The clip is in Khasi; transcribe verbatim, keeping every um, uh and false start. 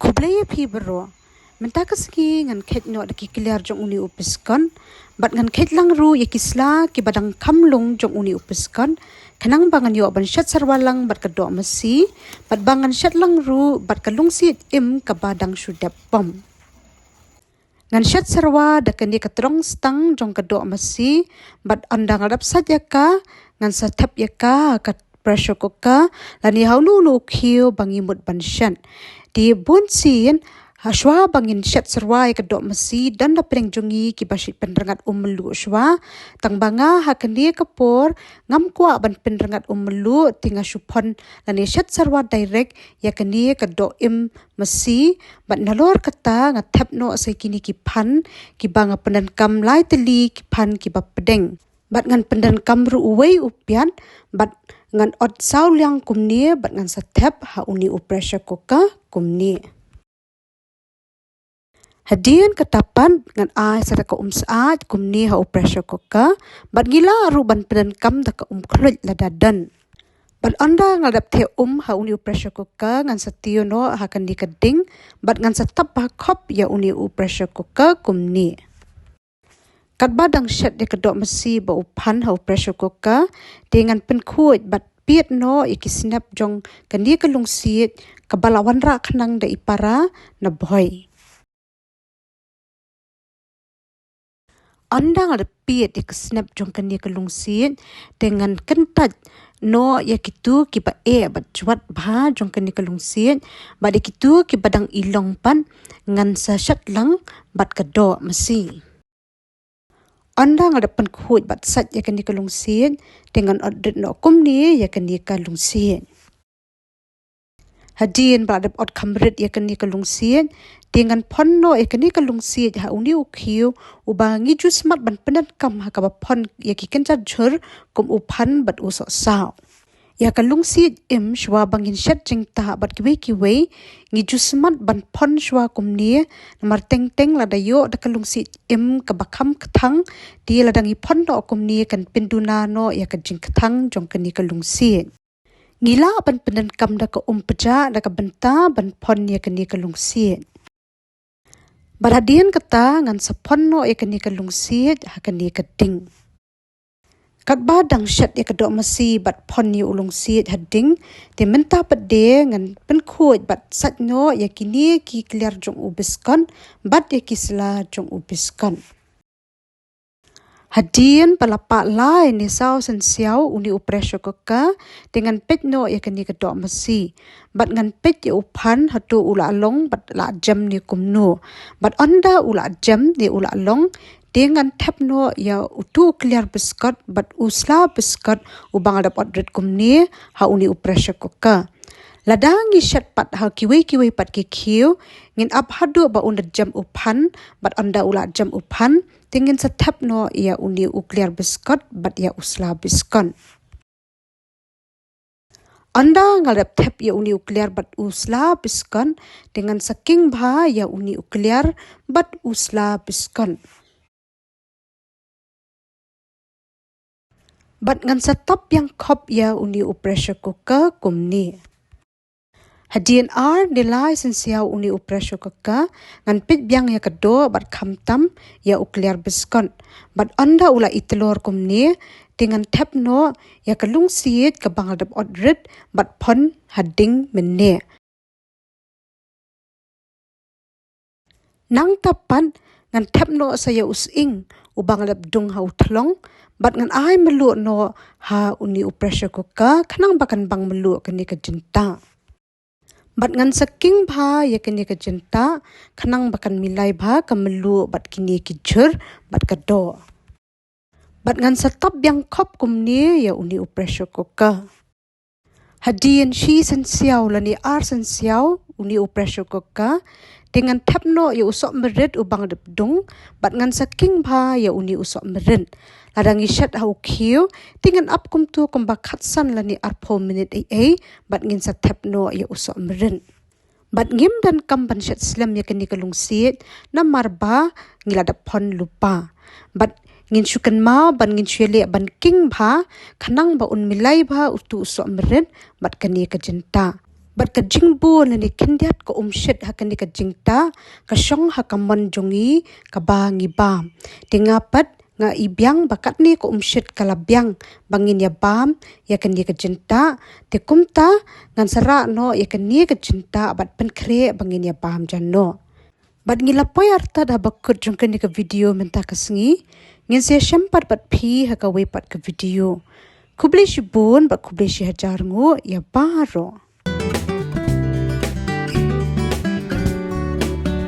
Khublei ïa phi baroh. Mynta ka sngi ngan kheit noh da ki kliar jong uni u piskon. Bad ngan kheit lang ruh ïa ki sla kiba dang kham lung jong uni u piskon. Khnang ba ngan ïoh ban shet syrwa lang bad ka doh masi. Bad ba ngan shet lang ruh bad ka lungsiej im kaba dang shu dep bom. Ngan shet syrwa da kane ka trong stang jong ka doh masi, bad ynda nga la dep sait ïa ka, ngan sa thep ïa ka ha ka pressure cooker, lane ha uno uno u khiew ba ngi mut ban shet. Te bunsien, ha shuwa ba ngin shet syrwa ïa ka doh masi, don da pdeng jong ngi kiba shu pynrngat um mluh shuwa, tang ba nga ha kane ka por, ngam kwah ban pynrngat um mluh, te nga shu phon, lane shet syrwa direct, ïa kane ka doh im masi, bad nalor kata nga thep noh sa ïa kine ki phan, kiba nga pyndonkam lai tylli ki phan kiba pdeng. Bad ngan pyndonkam ruh uwei u piat, bad ngan ot saw liang kumne, bad ngan sa thep ha uni u pressure cooker kumne. Hadien kata pat ngan ai sa da ka um syaid kumne ha u pressure cooker, bad ngi lah ruh ban pyndonkam da ka um khluit lada don. Bad ynda nga la dep theh um ha uni u pressure cooker ngan sa tiew noh ha kane ka ding, bad ngan sa tap bha khop ïa uni u pressure cooker kumne. Katba dang shet ïa ka doh masi bad u phan ha u pressure cooker, te ngan pynkhuid bad pied noh ïa ki snep jong kane ka lungsiej kaba la wanrah khnang da i para na bhoi. Ynda nga la pied ïa ki snep jong kane ka lungsiej, te ngan kyntait noh ïa kito kiba eh bad jwat bha jong kane ka lungsiej, bad ïa kito kiba dang i long pat ngan sa shet lang bad ka doh masi. Ynda nga la pynkhuid bad sait ïa kane ka lungsiej, te ngan ot rit noh kumne ïa kane ka lungsiej. Hadien ba la dep ot kham rit ïa kane ka lungsiej, te ngan phon noh ïa kane ka lungsiej ha uni u khiew, uba ngi ju smat ban pyndonkam ha kaba phon ïa ki kynja jhur kum u phan bad u sohsaw. Ïa ka lungsiej im shuwa ba ngin shet jingtah bad kiwei kiwei, ngi ju smat ban phon shuwa kumne, namar teng teng lada ïoh da ka lungsiej im kaba kham kthang, te lada ngi phon noh kumne kan pynduna noh ïa ka jingkthang jong kane ka lungsiej. Ngi lah ban pyndonkam da ka um pjah da ka bynta ban phon ïa kane ka lungsiej. Bad hadien kata ngan sa phon noh ïa kane ka lungsiej ha kane ka ding. Katba dang shet ïa ka doh masi bad phon ïa u lungsiej ha ding, te mynta pat de ngan pynkhuid bad sait noh ïa kine ki kliar jong u biskon bad ïa ki sla jong u biskon. Hadien ba la pah lai ne saw synsiaw uni u pressure cooker, te ngan peit noh ïa kane ka doh masi. Bad ngan peit ïa u phan hato u la long bad la jem ne kumno. Bad ynda u la jem ne u la long, te ngan thep noh ïa uto u kliar biskot bad u sla biskot uba nga la dep ot rit kumne ha uni u pressure cooker. Lada ngi shet pat ha kiwei kiwei pat ki khiew, ngin ap haduh ba un da jem u phan, bad ynda u la jem u phan, te ngin sa thep noh ïa uni u kliar biskot bad ïa u sla biskot. Ynda nga la dep thep ïa uni u kliar bad u sla biskot, te ngan sa king bha ïa uni u kliar bad u sla biskot. Bad ngan sa tap biang khop ïa uni u pressure cooker kumne. Hadien ar ne lai synsiaw uni u pressure cooker, ngan peit biang ïa ka doh bad khamtam ïa u kliar biskot. Bad ynda u la itlor kumne, te ngan thep noh ïa ka lungsiej kaba nga la dep ot rit bad phon ha ding mynne. Nangta pat ngan thep noh sa ïa u sying uba nga la dep dung ha u thlong, bad ngan ai mluh noh ha uni u pressure cooker khnang ba kan bang mluh kane ka jyntah. Bad ngan sa king bha ïa kane ka jyntah khnang ba kan milai bha ka mluh bad kine ki jhur bad ka doh. Bad ngan sa tap biang khop kumne ïa uni u pressure cooker. Hadien shi synsiaw lane ar synsiaw uni u pressure cooker, te ngan thep noh ïa u soh mrit uba nga la dep dung, bad ngan sa king bha ïa uni u soh mrit. Lada ngi shet ha u khiew, te ngan ap kumto kumba khatsan lane arphew minit ei ei, bad ngin sa thep noh ïa u soh mrit. Bad ngim donkam ban shet slem ïa kane ka lungsiej, namar ba ngi la dep phon lypa. Bad ngin shu kynmaw, bad ngin shu ïaleh ban king bha, khnang ba un milai bha uto u soh mrit, bad kane ka jyntah. Bad ka jingbun lane khyndiat ka umshit ha kane ka jingtah ka shong ha ka mon jong ngi kaba ngi bam. Te nga pat nga i biang ba katne ka umshit ka la biang ba ngin ïa bam ïa kane ka jingtah. Te kumta ngan sa rah noh ïa kane ka jingtah bad pynkhreh ba ngin ïa bam jan noh. Bad ngi la poi artat haba kut jong kane ka video mynta ka sngi. Ngin sa ïashem pat bad phi ha kawei pat ka video. Khublei shibun bad khublei shihajar nguh ïa baroh.